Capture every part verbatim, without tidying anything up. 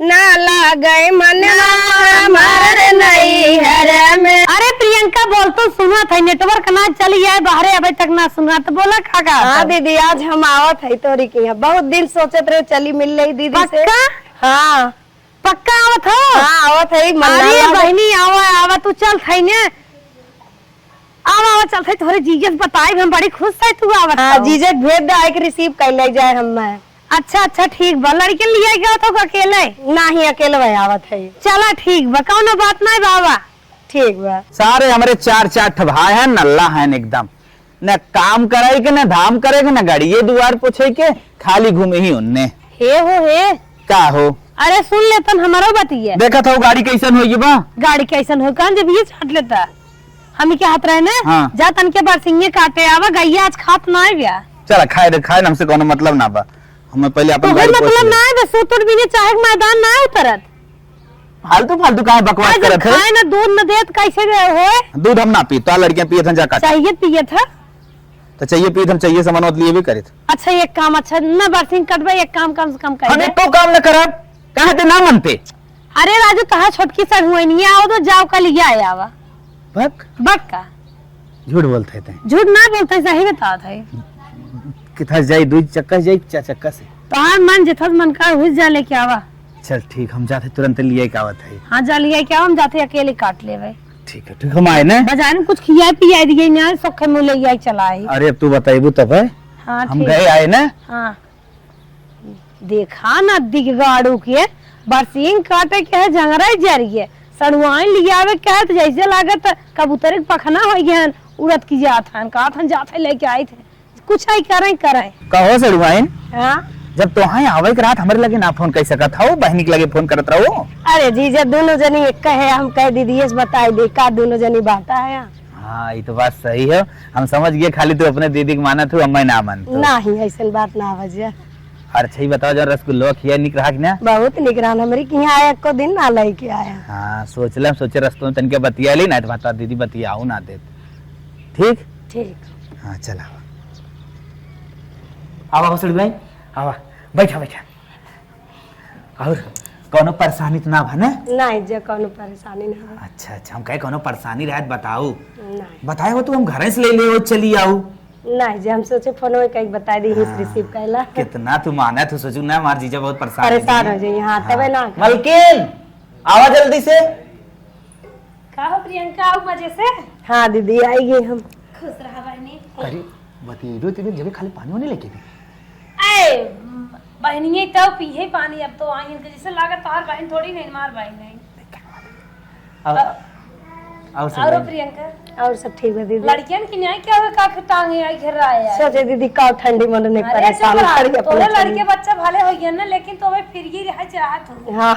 ना लागे मनवा हमार नैहर में। अरे प्रियंका, बोल तो, सुनत है, network ना चली आए, बाहरे अबे तक ना सुना, तो बोला का, का हाँ था? दीदी, आज हम आवत है तोरी किहाँ, बहुत दिन सोचत रहे चली मिल ले दीदी से। पक्का? हाँ। पक्का आवत हो? हाँ, आवत है, मन ना अरे लागे। बहिनी, आवा, आवा, तू चल थाई ने। आवा, आवा, चल थाई, तोहरे जीजे से बताई, हम बड़ी खुश है तू आवत हाँ, हो। जीजे के भेज दे, आइके receive कर ले जाए हम मैं। अच्छा, अच्छा, ठीक बा। लड़कियन लिया के आवत हो अकेले? नाही, अकेले भाई आवत है। चला, ठीक बा, कौनो बात नाही बाबा। ठीक बा। सारे हमरे चार चार ठो भाई हैं, नल्ला हैं एकदम, न काम करे के, न धाम करे के, न गड़िए दुआर पोछे के, खाली घूमे ही उन्ने। हे हो हे। का हो? अरे सुन ले तन हमरो बतिया। देखत हो गाड़ी कैसन होई बा? गाड़ी कैसन हो, कान जब ये छाट लेता। हम के हाथ रहे ने, हाँ। जा तन के बरसिंगे काटे आवा, गैया आज खात ना आव्या। चला खाए दे, खाए ना, हमसे कोनो मतलब ना बा। हमें पहिले अपन तोहर गाड़ी पोछ मतलब ले। ना है, बस सूत उठ भी नहीं, चाहे मैदान ना है उतरत। फालतू, फालतू काहे बकवास आज करत है? खाए ना, दूध न देत, कैसे दे होए? दूध हम ना पी, तो लड़कियां पियत हैं, जा काट। चाहिए पियत है? तो चाहिए पियत हम चाहिए सामान होत लिए भी करित। अच्छा, एक काम, अच्छा, न बरसिंग कटबे, एक काम कम से कम कर हम दे। एको काम न करब, कहाँ ते ना मनते? अरे राजू, तोहार छोटकी सर हुए नहीं, आओ तो जाओ, कल लिया आवा। बक? बक का? झूठ बोलत है तैं। झूठ ना बोलत है, सही बतावत है। किथा जाई, दुई चक्का से जाई, चार चक्का से? तोहार मन जिथस मन का हुस जा लेके आवा। चल ठीक, हम जाते तुरंत लिए के आवत है। हाँ, जा लिए के आवा, हम जाते अकेले काट लेवे। ठीक है, ठीक, हम आए ना। बाजार में कुछ खिया पिया दिए ना, सोखे मुँह ले आई चला आई। अरे अब तू बताइबू तब है। हाँ, हम ठीक। गए आए ना। हाँ। देखा ना दिगगाड़ू के, बरसीन काटे के है, जंगरा जरिए, सड़ुआइन लियावे के है, तो जैसे लागत कबूतर के पखना हो गए हैं, उड़त की जात हैं, कहत हैं जात है लेके आई थे, कुछ आई करें, करें। कहो सड़ुआइन, हाँ? जब तोहाई आवे के रात हमरे लगे ना फोन कर सकत हो, बहनी के लगे फोन करत रहो। अरे जीजा, दोनों जनी एक है, हम कह दीदी से बताई दे, का दोनों जनी बाटा है? हाँ, ये तो बात सही है। हम समझ गए, खाली तू अपने दीदी के मानत हो, हमें ना मानत हो। नहीं, ऐसन बात ना बजिया। और अच्छा, ही बताओ, जौन रसगुल्लो खिया निक रहा कि ना? बहुत निक रहा, हमरी के यहाँ आया, एको दिन ना लेके आया। हाँ, सोच ले, हम सोचे रस्तों में तनिके बतिया ली ना, तो बता दीदी बतियाओ ना देत। ठीक? ठीक। हाँ, चला। आवा, आवा, सड़ुआइन, आवा, बैठा, बैठा। और कौनो परेशानी तो ना बा ना? नहीं जी, कौनो परेशानी ना बा। अच्छा, अच्छा, हम कहे कौनो परेशानी रहे तो बताऊ। नहीं। बताए हो तो हम घर से ले ले और चली आऊ। नहीं जी, हम सोचे फोन में कहीं बता दी, हाँ, receive कैला। कितना तू माना, तू सोचू ना, हमार जीजा बहुत परेशान है। परेशान हो जाइए, हाँ, हाँ। तबे ना। मलकिन, आवा जल्दी से। का हो प्रियंका, आऊ मजे से? हाँ दीदी, आई गई हम। खुश रहा बहनी। अरे, बतियेबे तो जबे खाली पानी वानी लेके भी। ए, बहनिये तो पीहे पानी, अब तो आई इनके जैसे लागत तोहार बहन थोड़ी नहीं, मार बहन नहीं। और, अब, और सब और बढ़िया? प्रियंका? और सब ठीक बा दीदी। लड़कियन की न्याय क्या हुआ, का टांगे आई घेर रहा है? सोचे दीदी का ठंडी मन नहीं अरे परेशान चुप रहा, करी अपने तोरे चली। लड़के बच्चा भले हो गए ना, लेकिन तो फिर ये रह चाहत हो। हाँ।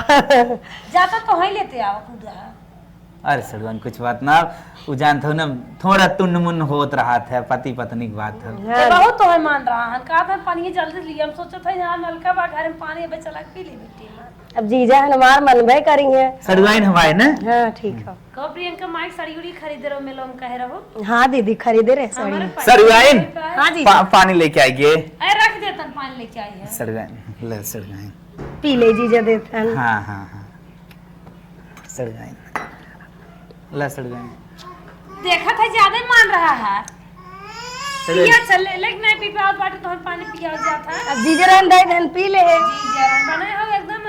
जाता तो ही लेते आओ खुद। अरे सड़ुआइन, कुछ बात ना, उ जानत हो ना, थोड़ा टुन्न मुन्न होत रहत है, पति पत्नी की बात हो। हाँ। तो बहुत तोहे मान रहा हन, का था पानी जल्दी लिया, हम सोचत है यहाँ नलका बा घर में पानी, अबे चला के पी ले बेटी माँ। अब जीजा हन हमार मनबे करी है। सड़ुआइन हमारे ना? हाँ, ठीक हो। कहो प्रियंका माई साड़ी उड़ी खरीदे रहो, मेलो में कहे रहो। हाँ दीदी, खरीदे रहे साड़ी। हमारे पास सड़ुआइन, हाँ जीजा। पा-, पानी लेके आइए। अरे रख दे तन, पानी लेके आई है। सड़ुआइन, ले सड़ुआइन। पी ले जीजा देत हन। हाँ, हाँ, हाँ। सड़ुआइन। ला सड़ुआइन। देखत है, ज्यादा ही मान रहा है। सड़ुआइन। पिया चले, लेकिन नहीं पी पावत बाटे, तोहन पानी पियावत जात है। अब जीजे रहन दे, धन पी ले। जीजे रहन बनाए हो एकदम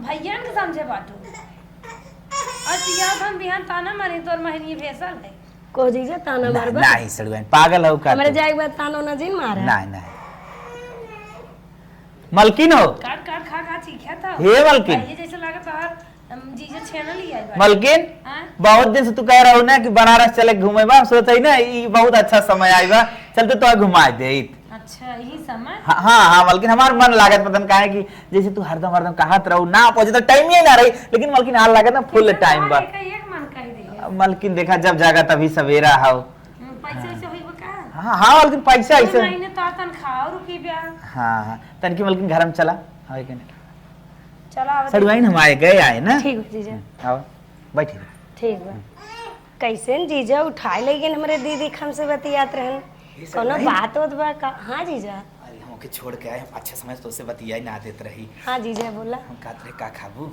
भैया के समझे बाटू। और पियावत हम बिहान ताना मारी, तोर महनी भेसल है। को जीजे ताना ना, मारबा? नहीं सड़ुआइन, पागल हो का हमरे तू? जाए के बाद ताना ना जिन मारे। नहीं, नहीं। मलकिन हो? काट, काट, खा, खा, चीख्या था। हे मलकिन। ये जैसे लागत तोहार, अम, जीजा छेना लिया है भाई। मलकिन, हाँ? बहुत दिन से तू कह रहा हो ना कि बनारस चले घूमे बा, हम सोचत हई ना, ई बहुत अच्छा समय आइबा, चलते तो घुमा दे। अच्छा, यही समय? हाँ, हाँ, हाँ, मलकिन, हमार मन लागत पता न काहे कि जैसे तू हरदम, हरदम कहत रहो, ना पहुँचे तो टाइम ही ना रही, लेकिन मलकिन, हाल लागत ना, full कितना time बा। एक, एक मन कह दे। मलकिन, देखा, जब जागा तभी सवेरा हो। हम्म, पैसा वैसा होई बा का? हाँ, हाँ, लेकिन पैसा अरे ऐसे नहीं, नहीं, तो तनख्वाह और रुपये बा। हाँ, हाँ, तनकी मलकिन घर में चला, हाँ, एक मिनट। चला, आवा सड़ुआइन, दे। हम आए, गए आए ना। ठीक बा, जीजा। हम्म, आवा, बैठी। ठीक बा। हम्म। कैसे न जीजा उठाए ले गए हमरे दीदी, हमसे बतियात रहन। ये कोनो सड़ुआइन? बात होत बा का? हाँ, जीजा। अरे, हम के छोड़ के आए, हम अच्छा समय से तोसे बतियाई ना देत रही। हाँ जीजा, बोला। हम कहत रहे, का खाबू?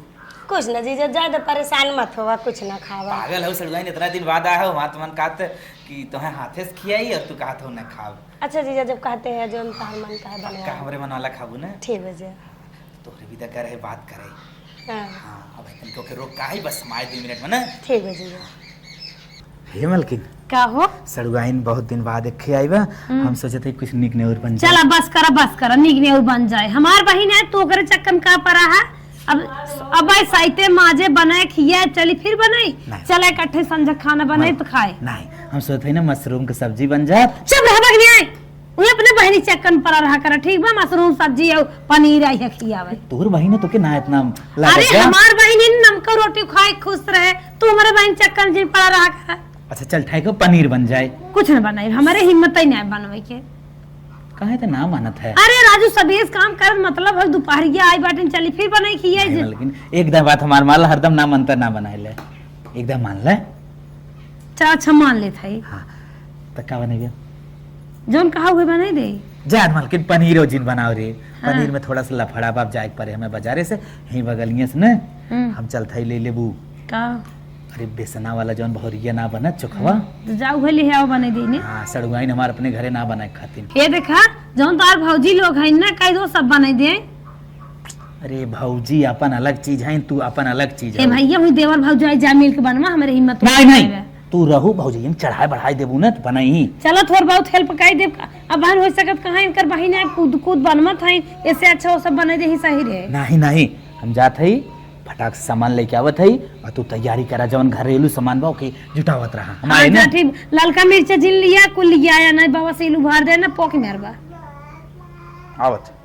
कुछ ना जीजा, ज्यादा परेशान मत होवा, कुछ ना खावा। पागल हो सड़ुआइन, इतना दिन बाद आया हो, वहाँ तुमन कहत कि तुम्हें हाथे से खियाई और तू कहत हो ना खाब। अच्छा जीजा, जब कहते हैं, जो हम तोहर मन का है, अब बनवा। का हमरे मन वाला खाबू ना? ठीक बा जीजा। तोहरे भी तो करे बात करे। हाँ। हाँ, अब तनिको के रोक का है, बस माय दो मिनट में ना। ठीक बा जीजा। हे मलकिन। का हो? सड़ुआइन बहुत दिन बाद एक आइबा। हम्म। हम सोचत हई कुछ नीक नेउर बन जाए। चला बस करा, बस करा, नीक नेउर बन जाए। हमार बहिन है, तू ओकरे चक्कर में का परा है? अब, अब भाई साइते माजे बनाए खिया, चली फिर बनाई। नहीं। चला इकट्ठे संझा खाना बनाई नहीं। तो खाए। नहीं, हम सोचत हई ना मशरूम के सब्जी बन जात। चुप रह बगनी आई। उहे अपने बहिनी चक्कर में परा रहा करा, ठीक बा? मशरूम सब्जी और पनीर आई है खियावे। तोर बहिन है, तोके ना इतना लागत अरे बा? हमार बहिन है, नमका रोटी खाए खुश रहे, तू हमारे बहिन चक्कर में जिन परा रहा करा। अच्छा चल, ठीक है, पनीर बन जाए। कुछ न बनाई, हमारे हिम्मत ही नहीं बनवे के। काहे तो ना मानत है? अरे राजू, सबेस काम कर, मतलब है, दोपहरिया आई बाटिन, चली फिर बनाई खिया नहीं, जे। लेकिन एक दाई बात हमार मान ला, हरदम ना मनता ना बनाए ले, एक दाई मान ले। चल अच्छा, मान लेत हई। हाँ, तो का बनेबे? जौन कहा हुए बनाई दे। जात मलकिन, पनीर और जिन बनाओ रे। हाँ। पनीर में थोड़ा सा लफड़ा बाप जाए के परे हमें बाजारे से, यहीं बगलिए से ना। हम्म। हम चलत हई ले लेबू। का? अरे बेसना वाला जौन भौरिया ना बनत चोखवा। हम्म, तो जाओ उहे ले आओ, बनाई दे ने। हाँ, सड़ुआइन हमार अपने घरे ना बनाए खातिर। ये देखा, जौन तोहार भौजी लोग हैं ना, कह दो सब बनाई दे। अरे भौजी अपन अलग चीज है, तू अपन अलग चीज ए है। भैया, हुई देवर भौजाई जा मिल के बनवा, हमरे हिम्मत नहीं, नहीं, नहीं बा। तू रहू भौजी, हम चढ़ाई बढ़ाई देबू ना, तो बनाई। चलो थोड़ बहुत help कर देब। अब बहन हो सकत कहाँ इनकर बहिन है, खुद, खुद बनमत है, इससे अच्छा वो सब बना दे ही सही रहे। नहीं, नहीं, हम जात हई, फटाक से सामान लेके आवत हई, और तू तैयारी करा, जवन घरेलू सामान बा, ओके जुटावत रहा। हम हाँ, आए ना। जा ठीक, ललका मिर्चा जिन लिया, कुल लिया या नहीं, बाबा से इलू भर दे ना, पोक मारबा। आवत।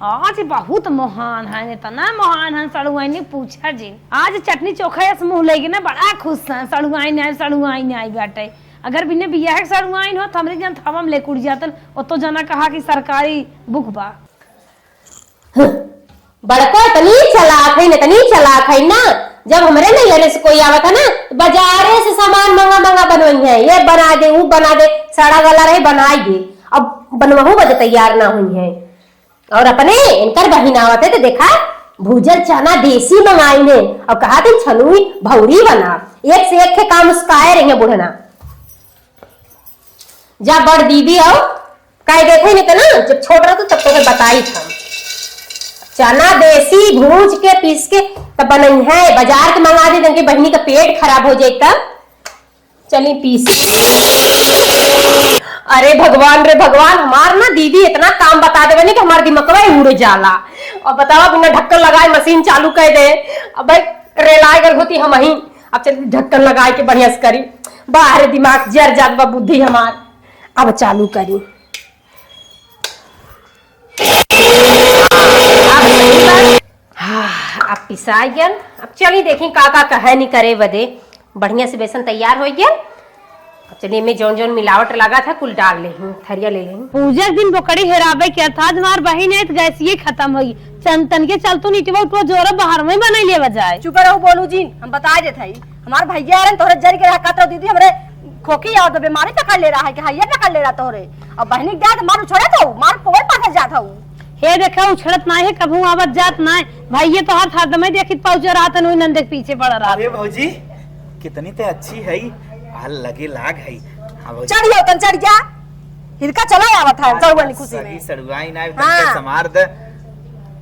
आज बहुत मोहान है, इतना मोहान है, सड़ुआइन पूछा जिन। आज चटनी चोखा यस मुँह लेके ना बड़ा खुश है, सड़ुआइन आई, सड़ुआइन आई बाटे। अगर बिना बियाह के सड़ुआइन होत, हमरे जन थावा में लेके उड़ जातन, ओतो जना कहा कि सरकारी बुक बा। हं, बड़को इतनी चालाक है, इतनी चालाक है ना, जब हमरे नैहरे से कोई आवत है ना, तो बाजारे से सामान मंगा मंगा बनवई है, ये बना दे, वो बना दे, सड़ा गला रहे, बनाई दे। अब बनवहू बदे तैयार ना हुई है। और अपने इनकर बहिन आवत है तो देखा, भूजल चना देसी मंगाई ने और कहा थे छनुई भौरी बना। एक से एक के काम उसकाए रही है बुढ़ना। जा बड़ दीदी आओ, कह देते नहीं तो ना, जब छोट रहतू तब तोके बताई था। चना देसी भूज के पीस के तब बनई है, बाजार के मंगा दे, इनके बहिनी का पेट खराब हो जाए तब। चली पीस। अरे भगवान रे भगवान, हमार ना दीदी इतना काम बता देवे नी कि हमार दिमकवा ही उड़ जाला। अब बतावा, बिना ढक्कन लगाए मशीन चालू कर दे। अब भाई रेलाए गल होती हम ही। अब चल ढक्कन लगाए के बढ़िया से करी। बाहर दिमाग जर जात बा बुद्धि हमार। अब चालू करी। अब सही बा। हाँ, अब पिसाई गल। अब चली देखी का का कहे नहीं करे बदे। बढ़िया से बेसन तैयार हो गया। अब चलिए, मैं जौन जौन मिलावट लगा था, कुल डाल ले हूँ, थरिया ले ले हूँ। पूजा के दिन बोकड़ी हेराबे के अर्थात हमार बहिन है, तो गैसिये खत्म होई। चंदन के चलतू निटवा उठवा जोरा बाहर में बनाई लेवा जाए। चुप रहो बोलू जी, हम बता देत हई। हमार भैया रहन तोहरे जरी के रहा, कहत रहो, "दीदी, हमरे खोखी और तो बीमारी पकड़ ले रहा है, कि हैया पकड़ ले रहा तोहरे।" अब बहिनी के जात मार उछड़त हऊ, मार कोई पाथर जात हऊ। हे देखा, उछड़त नाहीं है, कभू आवत जात नाहीं। भैया तोहार हरदम ही देखित पहुँचे रहत है, नंदे के पीछे पड़ा रहत। अरे भौजी, कितनी ते अच्छी है, आ लगे लाग है। हाँ भौजी। चढ़ जाओ तन, चढ़ जा। हिरका चला आवत है, हाँ, सड़ुआइन खुशी सही में। सड़ुआइन ना, हाँ। तनके संभार दे।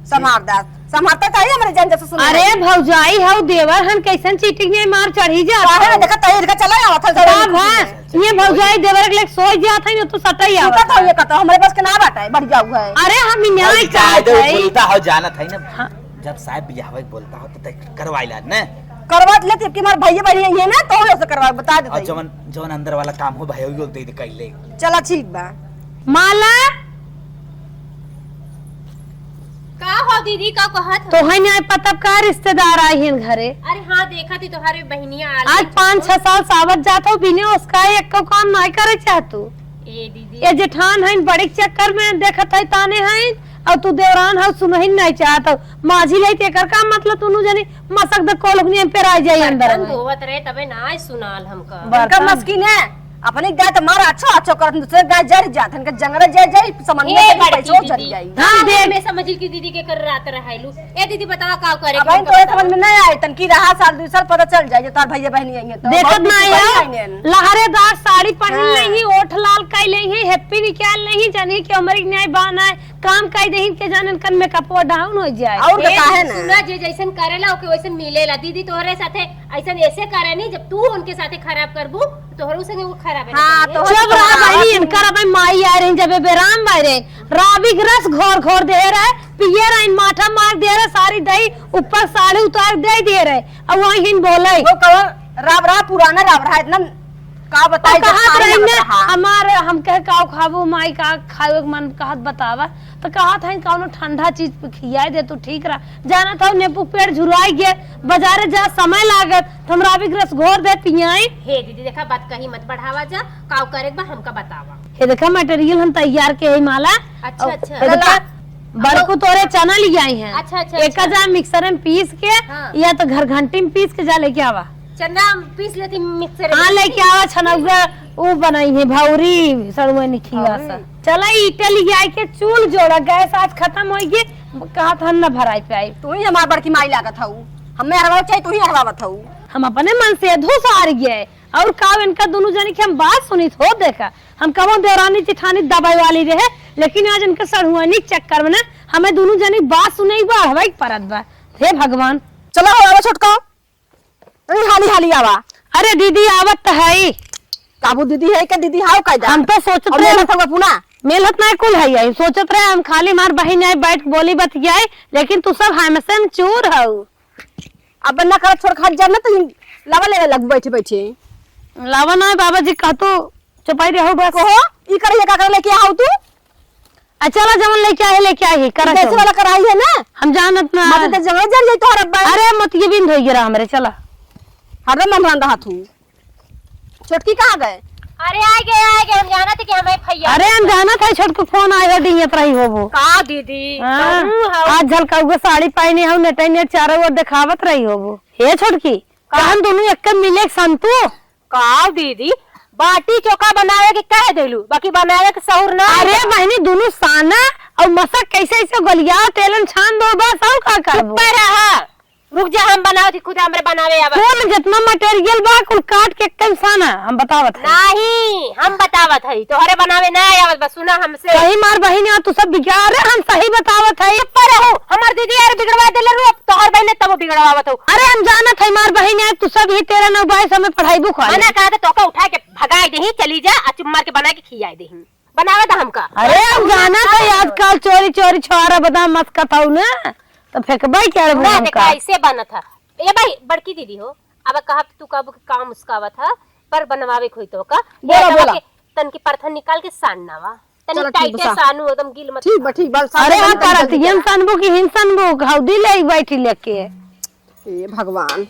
संभार दे। संभारते तो ही हमरे जान जैसे सुन। अरे भौजाई हऊ देवर हन, कैसन चीटिंग में मार चढ़ी जा। काहे ना देखा, तही हिरका चला आवत है, सड़ुआइन खुशी में। ये भौजाई देवर के लेके सोई जात है, तू सटई आवत है। तो ये कहता, हमरे बस के ना बाटे, बढ़ जाऊ है। अरे हम न्याय अरे जाए दे, कहत है। बोलता हो, जानत है ना। हाँ। जब साहब बियाहवे के बोलता हो, तो तय करवाई ला, ने? करवा लेती, कि हमार भैया बहिनी है ना, तो हम लोग से करवा, बता देते और हैं। जवन, जवन अंदर वाला काम हो, भाई, वो दे दे, कर ले। चला, ठीक बा। माला। का हो दीदी, का कहत हो? तोहई नाहीं पता का रिश्तेदार आए हैं घरे। अरे हाँ, देखा थी तोहरे बहिनिया आल आज है। पाँच छह साल सावत जात हो, बिने उसका एक को काम नाहीं करे चाहतू। ए दीदी। ये जेठान हईन, बड़े के चक्कर में देखत है ताने हईन, और तू देवरान हो, सुनही नाहीं चाहत हो। माझी लई ते एकर का मतलब, तुनु जनी मसक दे कोलगनी में पेराई जाई अंदर बर्तन में। धोवत रहे तबे नाहीं सुनाल हमका। बर्तन। इनका मस्किन है। अपने गाय तो मारा अच्छो अच्छो करत, दूसरे गाय जर जात, इनके जंगल जर जाई, समझ में हे तो बड़की पैसो जर दीदी, जाई। हाँ, हम देख। में समझिल कि दीदी के कर रात रहाइलू। ए दीदी, बतावा का करे अब के इन उनका तो ये बतावा। समझ में नहीं आई, तनकी रहा साल दू साल पता चल जाई, जो तार भैया बहनी आई है तो। देखत बहुत ना कुछ आया, बनी आई है। लहरेदार साड़ी पहन हाँ। लेही, ओठ लाल कई लेही, happy निकाल लेही, जानी कि हमरी न्याय बा ना, काम कई देही के जाने इनकर मेकअपवा down हो जाए। और ए, का है ना? सुना, जे जैसन करेला ओके वैसन मिलेला। दीदी तोहरे साथे ऐसन ऐसे करे नहीं, जब तू उनके साथे खराब करबू, तोहरो संगे वो खराब है हाँ, ना। तो चुप रहा बहिनी, इनकर अबे माई आ रही, जब बेराम भाई रहे, राबी के रस घोर घोर दे रहे, पिए रहे, माठा मार दे रहे, सारी दही ऊपर साड़ी उतार दे दे रहे, अब वही हिन बोले। वो कहो, राब रहा, पुराना राब रहा, इतना का बताई, और जब कहत खाने रही लग ना, रहा। हमार, हम कहे, "का खाबो माई, का खाए के मन कहत बतावा?" तो कहत है, "कौनो ठंडा चीज पे खियाए दे, तू ठीक रहा।" जानत हौ, नींबू पेड़ झुराई गए, बाजारे जा समय लागत, तो हम राबी के रस घोर दे पियाई। हे दीदी, देखा, बात कहीं मत बढ़ावा जा, काव करे के बा, हमका बतावा। हे देखा, material हम तैयार के है माला। अच्छा, और अच्छा। हे देखा, चला। बड़कू तोरे चना ले आई हैं। अच्छा, अच्छा, एका अच्छा। जा mixer में पीस के हाँ। या तो घर घंटी में पीस के जा लेके आवा। चना पीस लेती mixer में। हाँ, लेके आवा, छनौआ ऊ बनाई है, भौरी, सड़ुआ निखिया भौरी। सा। चला, ईटा ले आई के चूल जोड़ा, गैस आज खत्म होई गे, कहत हन न भराई पे आई। तू ही हमार बड़की माई लागत हऊ, हमें हरवावे चाहिए, तू ही हरवावत हऊ। हम अपने मन से धुस हार गए, और का इनका दोनों जनी के हम बात सुनित हो, देखा, हम कबो देवरानी जेठानी दबाई वाली रहे, लेकिन आज इनके सड़ुआनी के चक्कर में ना हमें दोनों जनी बात सुने के बा, हवाई के परत बा। हे भगवान। चला हो, आवा छोटका। अरे हाली हाली आवा। अरे दीदी आवत त है। काबू दीदी है के दीदी हाव कायदा? हम तो सोचत और रहे मेहनत होगा पुना। मेहनत ना कुल है, यही सोचत रहे हम खाली मार बहिन आई बैठ बोली बतियाई, लेकिन तू सब हमसे में चूर हऊ। अब ना कर छोड़ खा जब ना तो लावा लेवे लगू बैठे बैठे। लावा ना बाबा जी कहतू चुपाई रहू बस। कहो, ई करिए का कर लेके आओ तू? आ, चला, जवन लेके आए, लेके आए, करा जैसे चलो। वाला कराई है ना? हम जानत ना। मत तो जंगल जल जाई तोहर अब्बा। अरे, मत ये बिंद होई गिरा हमरे, चला। हरदम हम रंग हाथू। छोटकी कहाँ गए? अरे, आ गए, आ गए, हम जानत है कि हमें भैया। अरे, हम जानत है, छोटकी फोन आए, डिंगत रही होबो। का दीदी? हाँ, कहूँ हऊ। आज झलकाऊ के साड़ी पहनी हऊ, नेटे नेट चारों ओर देखावत रही होबो। हे छोटकी, का? कहन दोनों एक मिले एक संतु? का दीदी, बाटी चोखा बनावे के कह देलू, बाकी बनावे के सहूर ना अरे है। बहिनी, दुनु साना और मसक कैसे ऐसे गलियाओ, तेलन छान दो बस, और का करबो? चुप रहा, रुक जा, हम बनावत ही खुद, हमरे बनावे आवा। कुल जितना material बा, कुल काट के एकदम साना, हम बतावत है। नहीं, हम बतावत है, तोहरे बनावे ना आवत बा, सुना हमसे। कहीं मार बहिनी, आ तू सब बिगाड़ रहे, हम सही बतावत है। चुप रहो, हमार दीदी यार बिगड़वा देले रू, अब तोहर बहिने तब बिगड़वावत हो। अरे हम जानत है मार बहिन है, तू सब ही तेरह नौ बाईस हमें पढ़ाईबू खाली। मना कहा तो तोका उठा के भगाई देही, चली जा, आ चुप मार के बना के खियाई देही। बनावे दा हमका। अरे हम जानत है आजकल चोरी चोरी छोरा बदाम मत कताऊ ना, तो फेंकबे के अरे ना, हमका। देखा, ऐसे बनत है। ए भाई, बड़की दीदी हो, अब कहा तू कब काम उसकावत है, पर बनवावे खोई तो का। बोला, ये बोला। के तन की परथन निकाल के सान नावा। तनी चलो, ठीक बा, टाइटे सा-, सानू, एकदम गील मत ठीक बा, कर। ठीक बा, सानू अरे, हम बंद कर करत दीजिए। हिन सानबू की हिन सानबू, हौदी ले बैठी लेके। हे भगवान।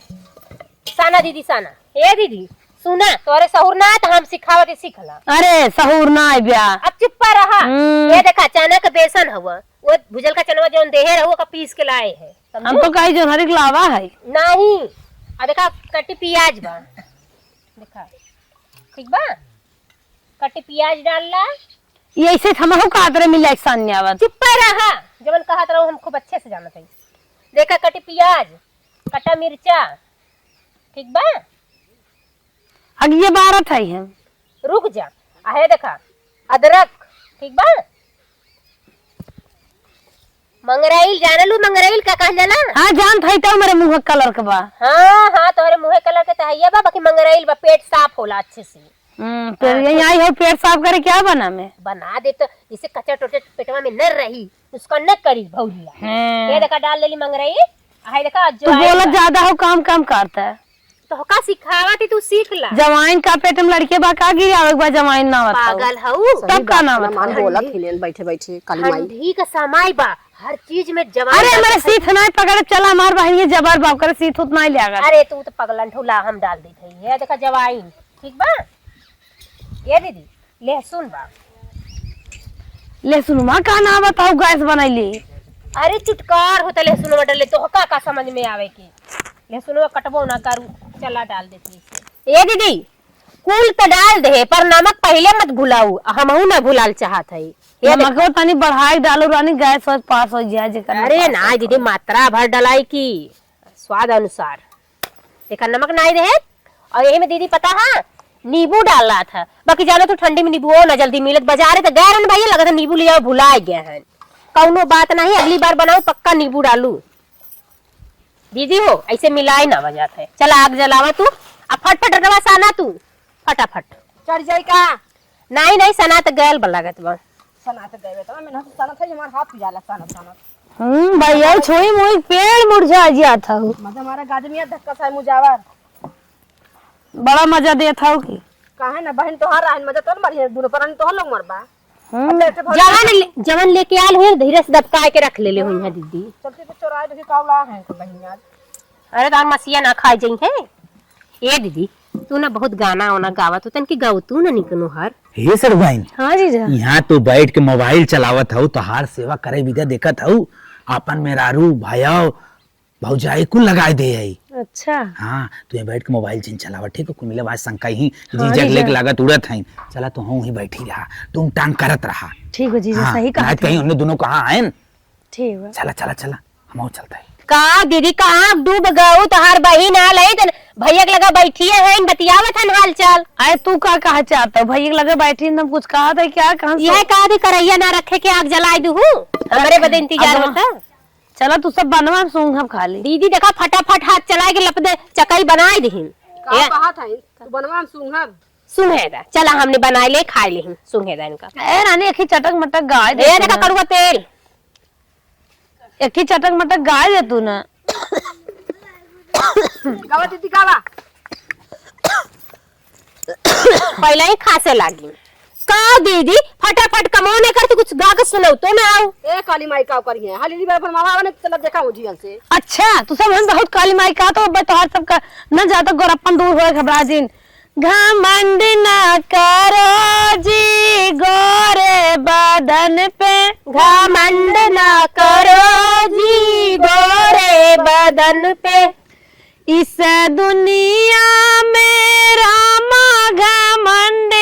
साना दीदी, साना। ए दीदी, सुना, तोरे सहूर ना है, तो हम सिखावत ही सीख ला। अरे, सहूर ना है ब्या। अब चुप पा रहा। हम्म। ये देखा, चना का बेसन हुआ, वो भुजल का चनवा जौन देहे रहो, ओका पीस के लाए है, समझू? हम तो कही जौन हरिक लावा है। नहीं, आ देखा, कटी पियाज बा, देखा, ठीक बा? कटे पियाज डाल ला। ये ऐसे थमहु का आदरे मिला एक सामने आवत। चुप पे रहा, जवन कहत रहो हम खूब अच्छे से जानत हई। देखा कटे पियाज, कटा मिर्चा, ठीक बा? अगिये बारत हई हम। रुक जा, आहे देखा अदरक, ठीक बा? मंगराइल, जानलू मंगराइल का कहल जाला? हाँ, जानत हई, तो हमरे मुँह के कलर के बा। हाँ, हाँ, तोहरे मुँह के कलर के तो हइये बा, बाकी मंगराइल बा, पेट साफ होला अच्छे से। हम्म, तो हाँ, यही तो आई हो पेट साफ करे, क्या बना में? बना दे तो, जैसे कचर टोचर पेटवा में न रही, उसका न करी भौजिया। हाँ। ये देखा, डाल देली मंगराइल, हाय देखा, तू अजवाइन बोलत बा। ज्यादा हो, काम कम करता है। तोहका सिखावत ही, तू सीख ला। जवाइन का पेट में लड़के बा का गिरावे के बा, जवाइन ना आवत हऊ। पागल हऊ। सही तब का बात ना है, आवत मान हऊ। बोलत ठंडी, हिलेन बैठे बैठे, काली माई। ठंडी का समय बा, हर चीज में जवाइन अरे, का हमारे सीथ ना पकड़े, चला हमार बहिन के जबर बाप करे, सीथ उतना ही ले आगर। अरे, तू तो पगलन ठुला, हम डाल देत हई। ये देखा जवाइन, ठीक बा? ये दीदी, लहसुन बा। लहसुनमा का ना बताऊ, गैस बनैली। अरे, चुटकार होता लहसुनमा डले, तोहका का समझ में आवे के? लहसुनवा कटबो ना करू, चला डाल देती। ए दीदी, फूल त डाल दे, पर नमक पहिले मत भुलाऊ, हमहू ना भुलाल चाहत है। ये देख। नमको तनी बढ़ाई डालो रानी, गैस वैस पास हो जाए जेकर अरे ना पास ना हो। दीदी, मात्रा भर डलाई की, स्वाद अनुसार। देखा, नमक नाई रहे। और यही में दीदी पता है, नींबू डाल रहा था, बाकी जानो तो ठंडी में नींबू ना जल्दी मिलत, बाजारे तो गए रहन भैया, लगा था नींबू लिया, भुला गए हैं। कौनो बात नहीं, अगली बार बनाओ, पक्का नींबू डालू। दीदी हो, ऐसे मिलाई ना वजह है। चला, आग जलावा तू, अब फटफट रटवा साना तू, फटाफट। चढ़ जाई का? नहीं, नहीं, सनात गैल बा लागत बा। सनात गैल बा, तो मैं ना सनात है, हमार हाथ पिराला सनात, सनात। हम्म, भैया, छोई मोई पेड़ मुरझा जात हऊ। मजा मारा गादमिया धक्का साय मुजावर। बड़ा मजा देत हऊ की। काहे ना बहन, तोहार रहन मजा तोर मरिहे, दुनो परानी तोहर लोग मरबा। हम्म। अब तो एक ठे भौजी जवन ले-, जवन लेके आल हुई, धीरे से दबकाए के रख लेले हुई है दीदी। चलती तो चोराए देखी का उला है तो बहन आज। अरे, तार मसिया ना खाए जइहैं। ए दीदी, तू ना बहुत गाना वाना गावत हो, तनकी गाओ तू ना निकनो हर। हे सड़ुआइन, हाँ जीजा। यहाँ तू बैठ के मोबाइल चलावत हऊ, तोहार सेवा करे बिदा देखत हऊ, आपन मेहरारू, भायव, भौजाई कुल लगाए दे आई। अच्छा। हाँ, तू यहाँ बैठ के मोबाइल जिन चलावा, ठीक है? कुल मिले बात शंका ही, हाँ जीजा के जीजा। लेके लागत उड़त हैं। चला, तू हूँ ही बैठी रहा, टूंग टांग करत रहा। ठीक है जीजा, हाँ, सही कहा ना तू। कहीं उन्हें दोनों कहाँ आए न? ठीक बा। चला, चला, चला, हम और चलता है। का दीदी, कहाँ डूब गऊ? तोहार बहिन आल है, तन भैया के लगा बैठिए हैं, बतियावत हन हाल चाल। अरे, तू का कहा चाहत हो? भैया के लगे बैठी, हम कुछ कहा था क्या? कहाँ से? यह कहा थी, करैया ना रखे के आग जलाए दू हूँ, हमरे बदे इंतजार अब होता। चला, तू सब बनवा, हम सूंघब खाली। दीदी, देखा, फटाफट हाथ चलाए के लप दे, चकई बनाए दीहिन। का ए- कहा था? तू बनवा, हम सूंघब। सूंघे दा, चला, हमने बनाए ले, खाए लेहिन, सूंघे दा इनका। ए रानी, एक ही चटक मटक गाय दे ए, तू देखा, ना। कड़ुआ तेल। एक ही चटक मटक गाय दे तू ना। गावा दीदी, गावा। पहले ही खांसे लागी। का दीदी, फटाफट कमो नहीं करती, कुछ गा के सुनाओ तो ना आओ। ए काली माई, का करी है? हाली नी बार बनवावा ने, चला देखा हो जियन से। अच्छा, तू सब हम बहुत काली माई का तो अब तोहार सबका न जाता गोरप्पन दूर होए घबरा जिन। घमंड ना करो जी गोरे बदन पे। घमंड ना करो जी गोरे बदन पे। इस दुनिया में रामा घमंड,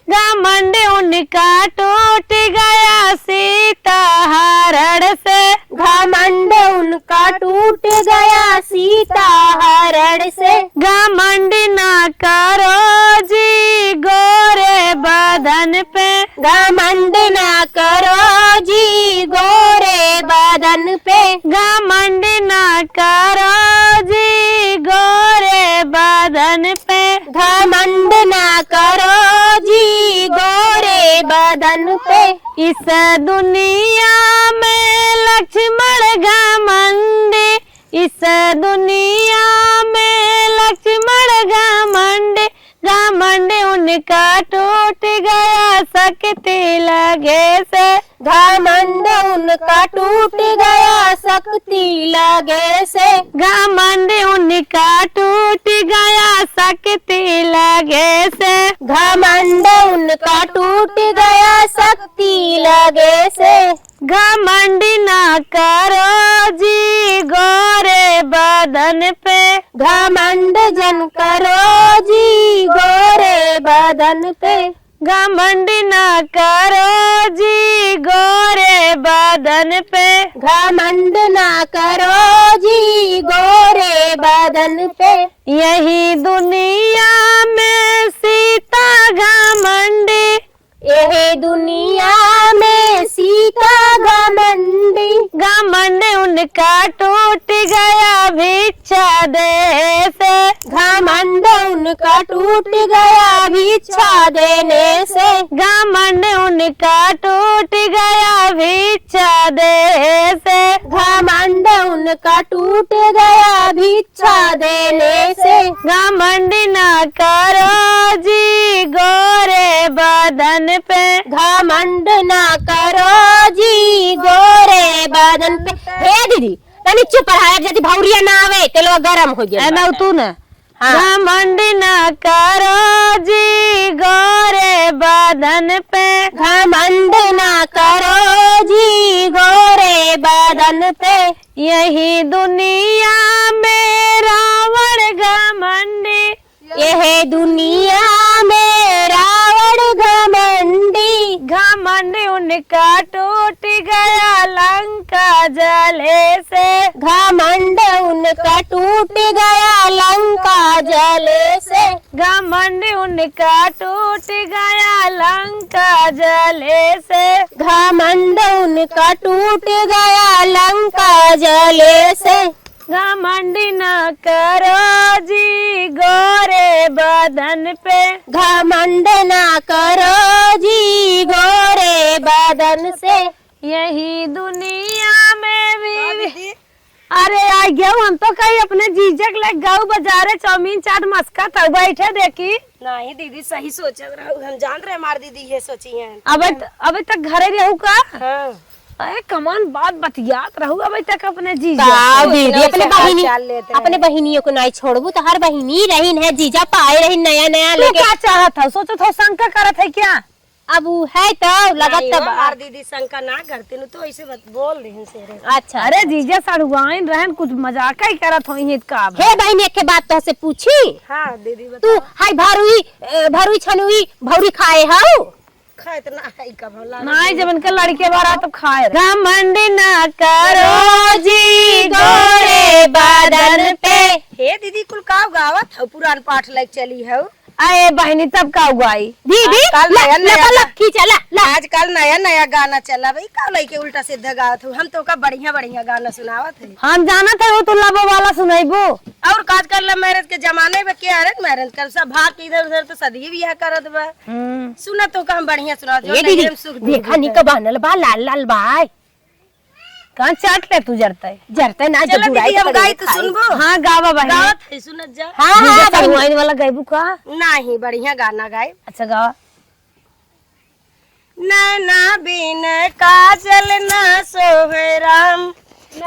घमंड उनका टूट गया सीता हरण से। घमंड उनका टूट गया सीता हरण से। घमंड ना करो जी गोरे बदन पे। घमंड ना करो जी गोरे बदन पे। घमंड ना करो जी गोरे बदन पे। घमंड ना करो जी गोरे बदन पे। इस दुनिया में लक्ष्मण घमंडी, इस दुनिया में लक्ष्मण घमंडी, घमंड उनका टूट गया शक्ति लगे से। घमंड उनका टूट गया शक्ति लगे से। घमंड उनका टूट गया शक्ति लगे से। घमंड उनका टूट गया शक्ति लगे से। घमंड ना करो जी गोरे बदन पे। घमंड जन करो जी गोरे बदन पे। घमंड ना करो जी गोरे बदन पे। घमंड ना करो जी गोरे बदन पे। यही दुनिया में सीता घमंडी। यही दुनिया में सीता घमंडी। घमंड उनका टूट गया भिक्षा दे से। घमंड उनका टूट गया भिक्षा देने से। घमंड उनका टूट गया भिक्षा दे से। घमंड उनका टूट गया भिक्षा देने से। घमंड ना करो जी गोरे बदन पे। घमंड ना करो जी गोरे बदन पे। हे दीदी, तनी चुप रहा, अब जदी भौरिया ना आवे, तेलवा गरम हो जाए। ए, ना तू ना। हाँ। घमंड ना करो जी गोरे बदन पे। घमंड ना करो जी गोरे बदन पे। यही दुनिया में रावण घमंडी। यह दुनिया उनका टूट गया लंका जले से। घमंड उनका टूट गया लंका जले से। घमंड उनका टूट गया लंका जले से। घमंड उनका टूट गया लंका जले से। घमंड ना करो जी गोरे बदन पे। घमंड ना करो जी गोरे बदन से। यही दुनिया में भी हाँ दीदी। अरे आ गयो, हम तो कहीं अपने जीजक ले गऊ बाजारे चाउमीन चाट मस्का था बैठे देखी। नहीं दीदी, सही सोचत रहू, हम जान रहे हमार दीदी ये सोची हैं। अबे त-, अबे तक घरे रहू का? हाँ। अरे कमान बात बतियात रहू अबे तक अपने जीजा का से। दीदी, अपने बहिनी, चाल लेत रहे। अपने बहिनियों को नहीं छोड़बू तो हर बहिनी रहीन है, जीजा पाए रहीन नया नया तू लेके। का चाहत हो, सोचत हो, शंका करत है क्या? अब उ है तो लगत नहीं, तो वो बा। हमार दीदी शंका ना करती नु तो ऐसे बत-, बोल रही से रे। अच्छा, अरे अच्छा। जीजा सड़ुआइन रहन, कुछ मजाक ही करत होई है का बा? हे बहिनी, एक बात तो से पूछी। हाँ दीदी तू बताओ। हाय भरुई, ए, भरुई छनुई भौरी खाए हऊ? खाए तो ना है कब होला। नहीं, जब इनके लड़के बारा तब खाए। घमंड ना करो जी गोरे बदन पे। हे दीदी, कुल का गावत हऊ, पुरान पाठ लाइक चली हऊ। अरे बहिनी, तब का उगाई? दीदी, आजकल ला, नया, ला, नया ला, गा-, खींचा, ला, ला। आजकल नया, नया गाना चला भाई, का लइके उल्टा सीधा गावत हो? हम तो का बढ़िया, बढ़िया गाना सुनावत है। हम जानत है, वो तो लव वाला सुनाइबो। और का आजकल love marriage के जमाने में क्या arrange marriage कर, सब भाग के इधर उधर तो सदिये बियाह करत बा। हम्म। सुना तो का हम बढ़िया सुनावत है, ए दीदी, नैहर में सुख देखा दुख नी है। का बानल बा, लाल लाल बा। कहाँ चाट ले तू जरते? जरते ना, चलो जब बुढ़ाई दीदी, हम पड़े गाई तो खाई। सुनबो। हाँ, गावा बहिनी। गावत है, सुनत जा। हाँ, हाँ, जीजा बहिनी। सड़ुआइन वाला गाइबू का? नहीं, बढ़िया गाना गाए। अच्छा, गावा। नैना बिन काजल ना सोहे राम।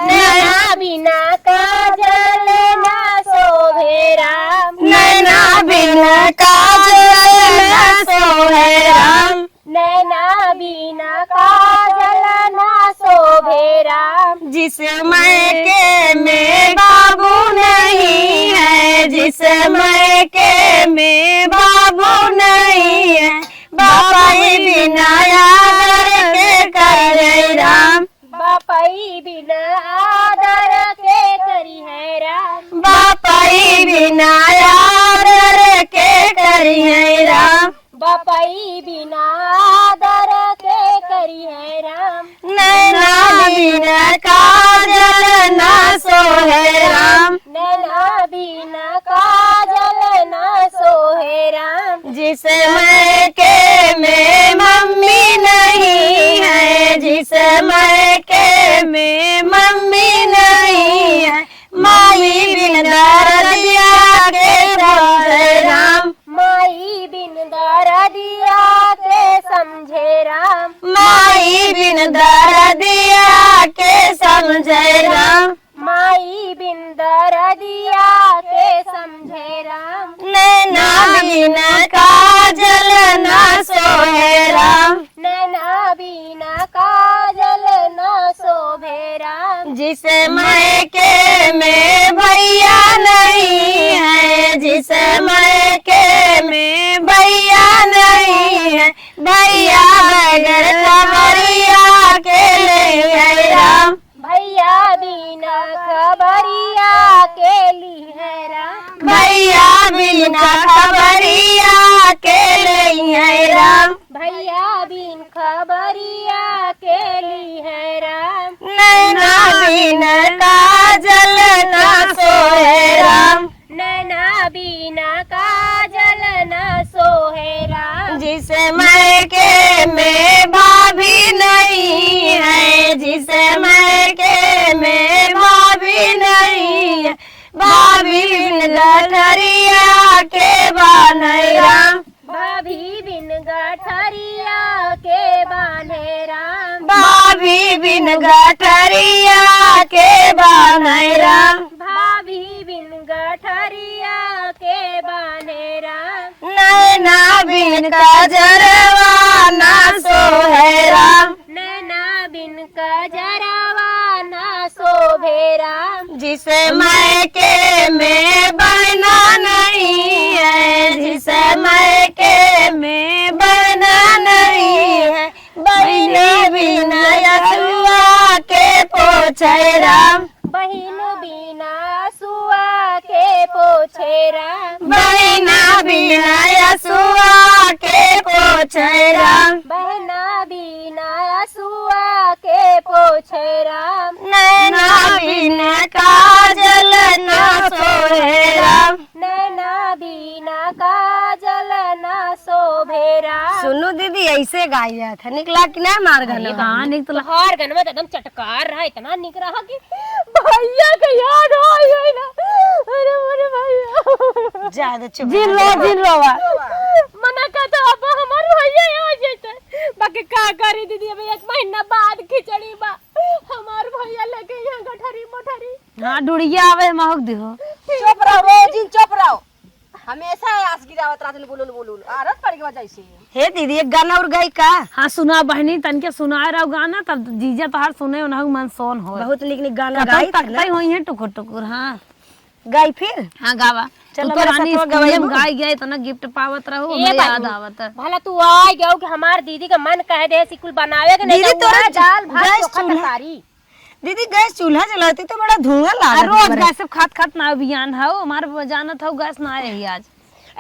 नैना बिना काजल ना सोहे राम। नैना बिन काजल ना सोहे राम। नैना बिना काजल ना शोभे राम। जिस मयके में बाबू नहीं है, जिस मयके में बाबू नहीं है, बापई बिना आदर के करी है राम। बापई बिना आदर के करी है राम। बापई बिना आदर के करी है राम। बापई बिना आदर के करी है राम। नैना बिना काजल ना सोहे राम। नैना बिना काजल ना सोहे राम। जिस मयके में मम्मी नहीं है, जिस मयके में मम्मी नहीं है, माई बिन दरदिया के समझे राम। माई बिन दरदिया के समझे राम। माई बिन दरदिया के समझे राम। माई बिन दरदिया के समझे राम। नैना बिन काजल ना सोहे राम। नैना बिना काजल ना शोभे राम। जिस मयके में भैया नहीं है, जिस मयके में भैया नहीं है, भैया बगैर खबरिया के नहीं है राम। भैया बिना खबरिया के ली है राम। भैया बिना खबरिया के ली है राम। भैया बिन खबरिया के ली है राम। नैना बिन काजल ना सोहे राम। नैना बिना काजल ना सोहे राम। जिस मयके में भाभी नहीं है, जिस मयके में भाभी नहीं है, भाभी बिन गठरिया के बान्हे राम। भाभी बिन गठरिया के बान्हे राम। भाभी बिन गठरिया के बान्हे राम। भाभी बिन गठरिया के बान्हे राम। नैना बिन कजरवा ना सोहे राम। नैना बिन कजरवा ना शोभे राम। जिस मयके में बहना नहीं है, जिस मयके में बहना नहीं है, पोछे राम। बहिन बिना असुआ के पोछे राम। बहिना बिना असुआ के पोछे राम। बहिना बिना असुआ के पोछे राम। नैना बिना काजल ना सोहे राम। नैना बिना काजल ना शोभे राम। सुनो दीदी, ऐसे गाई जात है, निक लाग कि ना हमार अरे गाना? हाँ, निक तो ला- तोहार गनवा तो एकदम चटकार रहा, इतना निक रहा कि भैया के याद हो गई ना। अरे, अरे भैया। जा दे, चुप जिन रह। रो, जिन रोवा। मना का तो अब हमार भैया आ जैते, बाकी का करी दीदी, अभी एक महीना बाद खिचड़ी बा। हमार भैया लेके यहाँ गठरी मोठरी। हाँ, डुड़िया आवे, महक दिहो। चुप रहो, रोजिन चुप रहो। हमेशा आस गिरावत रहत, बुलुल बुलुल। आदत पड़ गई वजह से। हे दीदी, एक गाना और गाई का? हाँ, सुना बहनी, तनके सुनाए रहो गाना, तब जीजा तोहार सुने, उनहु मन सोन होए। बहुत निक निक गाना कतई गाई तकतई ना। होई है टुकुर टुकुर, हाँ। गाई फिर? हाँ, गावा। चल, तू तो हमारे रानी साथ में स्कूल में गवाई गाई गया, इतना गिफ्ट पावत रहो, ए हमें याद बाबू, आवत है। भला तू आ गयो कि हमार दीदी का मन कह दे, सिकुल बनावे के नहीं दीदी, तो तोरा वह दाल भात गैस चोखा चूल्हा तरकारी। दीदी, गैस चूल्हा जलाती तो बड़ा धुआं आ, लागत रोज बड़ा। गैस सब खात खात ना बियान हौ, हमार जानत हौ गैस ना रही आज।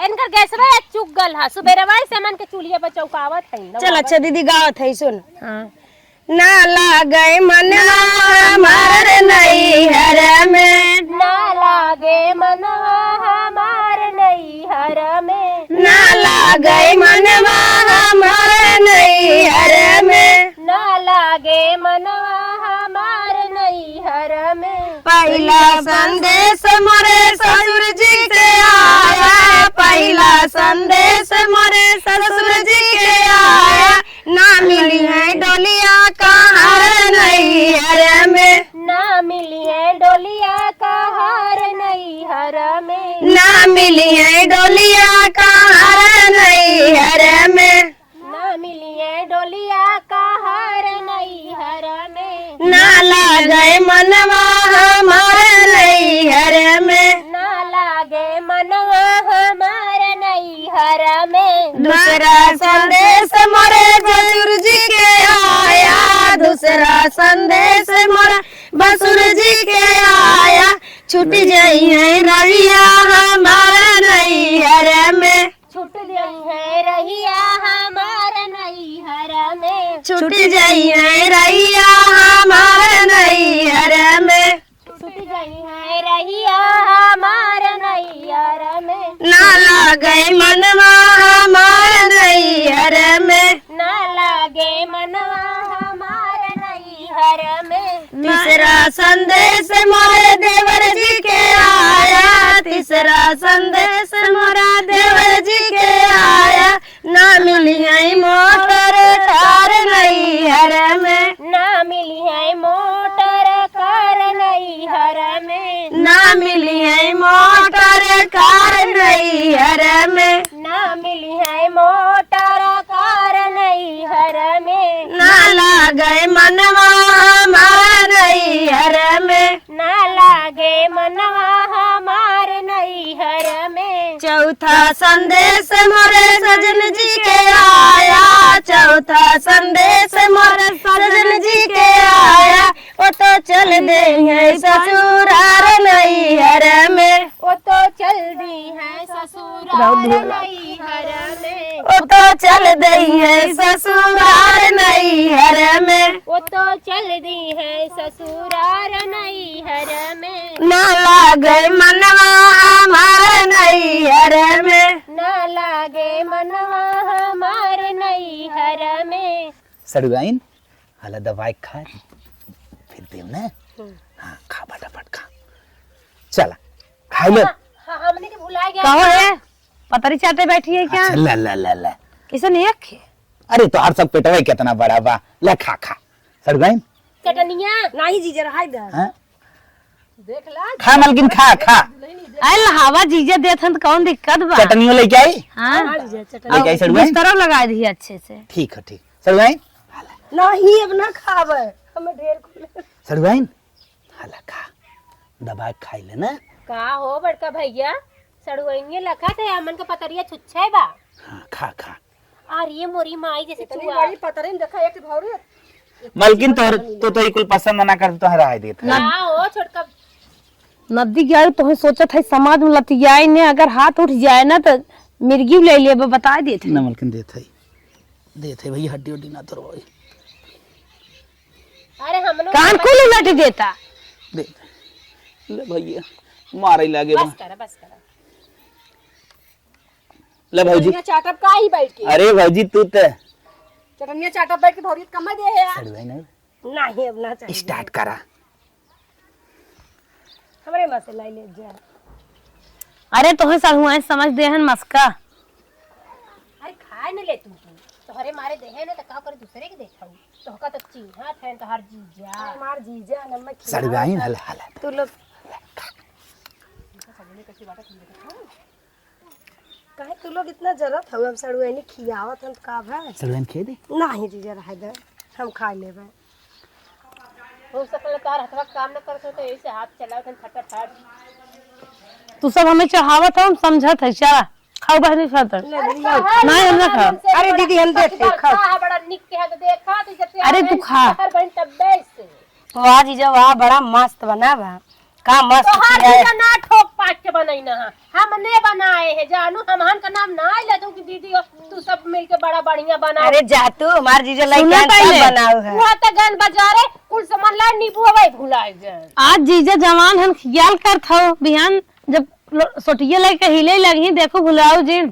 इनकर गैसवा चुक गल है, सुबेरवा से मन के चूल्हे पर चौकावत है, चल, नवावत अच्छा है। दीदी, गावत है, सुन। हाँ। ना लागे मनवा हमार नैहर में। ना लागे मनवा हमार नैहर में। ना लागे मनवा हमार नैहर में। ना लागे मनवा हमार नैहर में। पहिला संदेश मोरे ससुर जी के आया, पहिला संदेश मोरे ससुर जी के आया। ना मिली है डोलिया कहार नैहर में। ना मिली है डोलिया कहार नैहर में। ना मिली है डोलिया कहार नैहर में। ना मिली है डोलिया कहार नैहर में। ना लागे मनवा हमार नैहर में। ना लागे मनवा हमार नैहर में। दूसरा संदेश मोरे ससुर जी के आया, दूसरा संदेश मोरे ससुर जी के आया। छूट जाई है रहिया हमार नैहर में। छूट जाई है रहिया हमार नैहर में। छूट जाई है रहिया हमार नैहर में। छूट जाई है रहिया हमार नैहर में। ना लागे मनवा हमार नैहर में। ना लागे मनवा हमार नैहर में। तीसरा संदेश मोरे देवर जी के आया, तीसरा संदेश मोरा देवर जी के आया। ना मिली है मोटर कार नैहर में। ना मिली है मोटर कार नैहर में। ना मिली है मोटर कार नैहर में। ना मिली है मोटर कार नैहर में। ना लागे मनवा हमार नैहर में। ना लागे मनवा हमार नैहर में। चौथा संदेश मोरे सजन जी के आया, चौथा संदेश मोरे सजन जी के आया। वो तो चल दे है ससुरार नैहर में। वो तो चल दी है ससुरार नैहर में। वो तो चल दे है ससुरार नैहर में। वो तो चल दी है ससुरार नैहर में। ना लागे मनवा हमार नैहर में। ना लागे मनवा हमार नैहर में। सड़ुआइन, हला दबाई खा, फिर देव ना। हम्म। हाँ, खा फटाफट खा। चला, हाय ले। हाँ, हाँ, हमने के भुला गया। कहो है, पतरी चाटे बैठी है क्या? अच्छा, ला, ला, ला, ला। कैसे नहीं रखे? अरे, तोहार सब पेटवा कितना बड़ा बा, ले खा, खा। सड़ुआइन। चटनिया। नहीं जीजा, रहाई दे। हाँ? देख ला। खा मलकिन, खा, खा। अरे लहावा जीजा देत हन त कौन दिक्कत बा? चटनियो लेके आई? हाँ। हाँ जीजा, चटनी। लेके आई सड़ुआइन? बिस्तरो लगा दी अच्छे से। ठीक है, ठीक। सड़ुआइन? नहीं, अब ना खावे। हमें ढेर खुले। सड़ुआइन? हला खा। दबा के खाई ले ना। का हो बड़का भैया? सड़ुआइनिये लखा थे, हमन के पतरिया छुच्छे बा। हाँ, खा, खा। अरे मोरी माई, जैसे इतनी चुआ। बड़ी पतरी में देखा एक भौरी। मलकिन, तोहर तो, तो ई कुल पसंद ना कर, तोहरा है देत है। ना हो छोटका। नदी गई तो सोचत है समाज में लतियाई ने, अगर हाथ उठ जाए ना तो मिर्गी ले लेबे, बता देत है। ना मलकिन, देत है, देत है भैया, हड्डी उड्डी ना तोड़वाई। अरे हमनो कान कुल उलट देता। दे ले भैया, मारे लागे बा। बस करा, बस करा। ले भौजी। चटनिया चाटब का ही बैठ के? अरे भौजी, तू ते चटनिया चाटब बैठ के, भौजी कम दे है यार। सड़ुआई नहीं। नहीं, अब ना चाहिए। स्टार्ट करा। हमरे माँ से लाई ले जा। अरे तोहे सड़ुआई समझ दे हन मस्का। अरे खाए न ले तू, तू तोहरे मारे दे है ना, तो का करे दूसरे के देखाऊ? तोहका तो चीन्हा थे तोहर जीजा। अरे हमार जीजा न मैं खियावत सड़ुआई हन। हल हल। तू लोग सगले कैसे बाटा तुम देखत हो? काहे तू लोग इतना जलत हो? हम सड़ुआइनी खियावत हन, का भा? सड़ुआइन खिया दे। नहीं जीजा, रहे दे, हम खा लेबे। हो सकल तार हथवा काम न करत हो, तो यही से हाथ चलावत हन फटाफट। तू सब हमें चढ़ावत हो, हम समझत है, चला खाओ बहनी खातर। ले दीदी, आओ। नहीं, हम ना खाओ। अरे दीदी, हम देते, खाओ। बड़ा निक के है तो देखा, तो जब अरे तू खा। हर बहन तब से। तो आज ही जब आ बड़ा मस्त बना बा। का मस्त तोहार खिया है। जीजा ना ठोक पाट के बनई ना है। हमने बनाए है जानू, हमहन का नाम ना ले तू कि दीदी हो, तू सब मिलके बड़ा बढ़िया बनाओ। अरे जा तू, हमार जीजा लाई सुना क्या पहले। बनाओ है। वहाँ तो गन बाजारे कुल सामान ला, नींबू हवाई भुलाए गए। आज जीजा जवान हन, ख्याल करत हो, बिहान जब लो-, सोटिया लेके हिले लगी, देखो भुलाओ जिन।